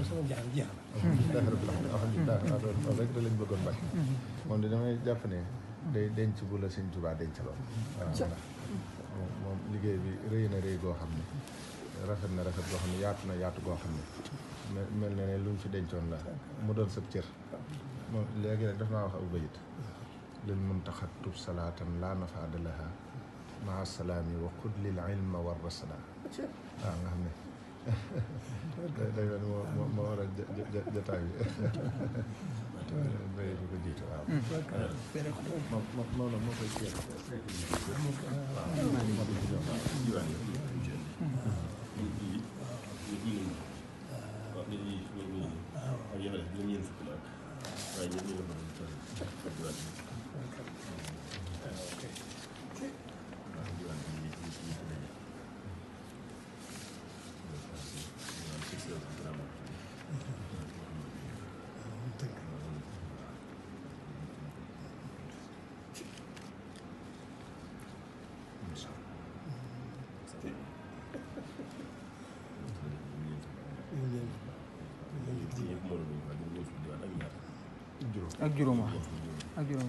sama jaan jeex na. alhamdulilah rabbil alamin alhamdulilah loolu rek da lañ bëggoon bañ. moom de damay jàpp ne day denc bu la Sëñ Tuubaa dencaloon. waaw ndax moom liggéey bi rëy na rëy goo xam ne rafet na rafet goo xam ne yaatu goo xam ne mel na ne lu mu fi dencoon la mu doon sëb cër. moom léegi nag daf maa wax aw bayit lil muntaxa tub salaatan laa nafaada laha maa salaami wa qud lil ilma war rasada. waaw nga xam ne day mel moo war a jotaay bi bay di ko jiitu waaw moom moo koy ceeb ak juróom ak juróom